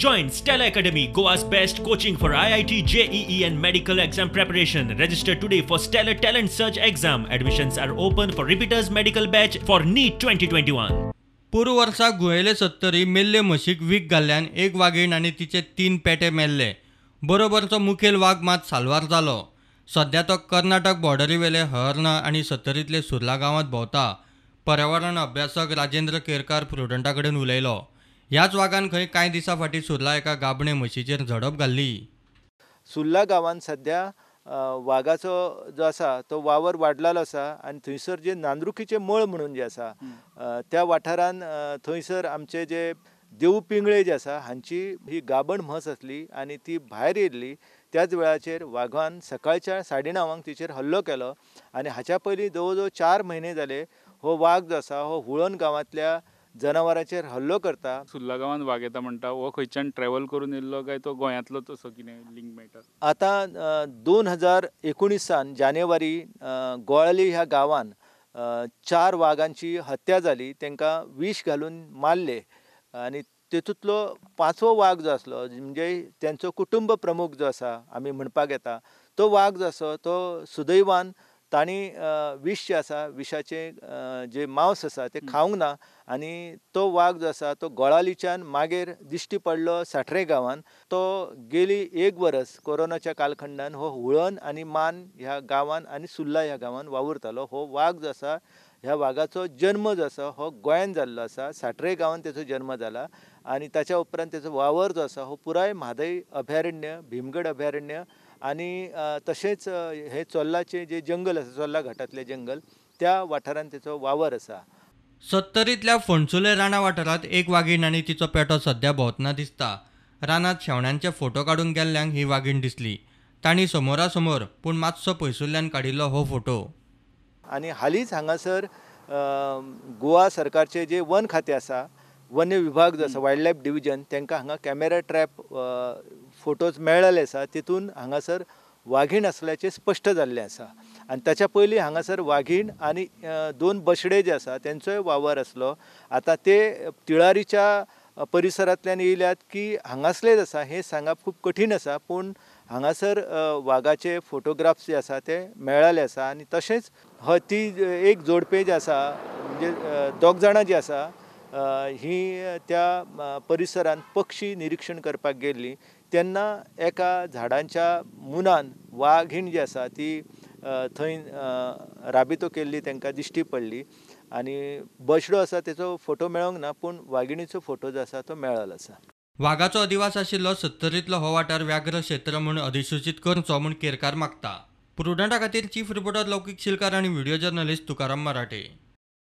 Join Stella Academy, Goa's best coaching for IIT, JEE and medical exam preparation. Register today for Stellar Talent Search exam. Admissions are open for repeaters medical batch for NEET 2021. पूर्व वर्सा गुयेले सत्तरी मेल्ले म्हशीक वीख घाल्ल्यान एक वागीण आनी तिचे 3 पेटे मेल्ले. बरोबरचो मुखेल वाग मात साल्वार जालो. सध्या तो कर्नाटक बॉर्डरीवेले हर्णा आनी सत्तरींतले सुर्ला गांवांत भोंवता. पर्यावरण अभ्यासक राजेंद्र केरकार प्रुडंटा कडेन उलयलो. ह्याच वागान खंय कांय दिसां फाटीं सुर्ला एका गाबणे म्हशीचेर झडप घाल्ली. सुर्ला गांवांत सध्या वागाचो जो आसा तो वावर वाडलेलो आसा आनी थंयसर जे नांद्रुकीचे मळ म्हणून जे आसा त्या वाठारान थंयसर आमचे जे देव पिंगळे जे आसा हांची ही गाबण म्हस आसली आनी ती भायर येयल्ली. त्याच वेळाचेर वागान सकाळच्या 9:30 तिचेर हल्लो केलो आनी हाच्या पयलीं जवळ जवळ 4 म्हयने जाले हो वाग जो आसा हो हुळण गांवांतल्या जनावरांचेर हल्लो करता. सुर्ला गांवांत वाग येता म्हणटा, हो खंयच्यान ट्रॅव्हल करून येयल्लो काय तो गोंयांतलो तसो कितें लिंक मेळटा? आतां 2019 जानेवारी गोळाली ह्या गांवान 4 वागांची हत्या जाली. तांकां विश घालून मारले आनी तेतूंतलो 5वो वाग जो आसलो म्हणजे तेंचो कुटुंब प्रमुख जो आसा आमी म्हणपाक येता तो वाग जो आसा तो सुदैवान तांणी विश जे आसा विशाचें जे मांस आसा तें खावंक ना आनी तो वाग जो आसा तो गोळालीच्यान मागीर दिश्टी पडलो साठरे गांवान. तो गेली 1 वरस कोरोनाच्या कालखंडान हो हुळण आनी मान ह्या गांवान आनी सुर्ला ह्या गांवान वावुरतालो. हो वाग जो आसा ह्या वागाचो जन्म जो आसा हो गोंयान जाल्लो आसा, साठरे गांवान तेचो जन्म जाला आनी ताच्या उपरांत तेचो वावर जो आसा हो पुराय म्हादय अभयारण्य, भीमगड अभयारण्य आनी तशेंच हे चोर्लाचें जें जंगल आसा चोर्ला घाटांतलें जंगल त्या वाठारांत तेचो वावर आसा. सत्तरींतल्या फणसुले राना वाठारांत एक वागीण आनी तिचो पेटो सध्या भोंवतना दिसता. रानांत शेवण्यांचे फोटो काडूंक गेल्ल्यांक ही वागीण दिसली. तांणी समोरासमोर पूण मातसो पयसुल्ल्यान काडिल्लो हो फोटो. आनी हालींच हांगासर गोवा सरकारचें जें वन खातें आसा, वन्य विभाग जो आसा वायल्ड लायफ डिविजन, तांकां हांगा कॅमेरा ट्रॅप फोटोज मेळ्ळेले आसा. तितून हांगासर वाघीण आसल्याचें स्पश्ट जाल्लें आसा आनी ताच्या पयलीं हांगासर वाघीण आनी 2 बछडे जे आसा तेंचोय वावर आसलो. आतां ते तिळारीच्या परिसरांतल्यान येयल्यात की हांगासलेच आसा हें सांगप खूब कठीण आसा, पूण हांगासर वागाचे फोटोग्राफ्स जे आसा ते मेळ्ळेले आसा. आनी तशेंच ह ती एक जोडपें जें आसा म्हणजे 2 जाणां जी आसा ही त्या परिसरांत पक्षी निरिक्षण करपाक गेल्ली तेन्ना एका झाडांच्या मुनान वाघीण जी आसा ती थंय राबितो केल्ली तांकां दिश्टी पडली आनी बछडो आसा तेचो फोटो मेळोंक ना पूण वागिणीचो फोटो जो आसा तो मेळ्ळो आसा. वागाचो अधिवास आशिल्लो सत्तरींतलो हो वाठार व्याघ्र क्षेत्र म्हूण अधिसूचीत करचो म्हूण केरकार मागता. प्रुडंटा खातीर चीफ रिपोर्टर लौकीक शिलकार आनी व्हिडिओ जर्नलिस्ट तुकाराम मराठे.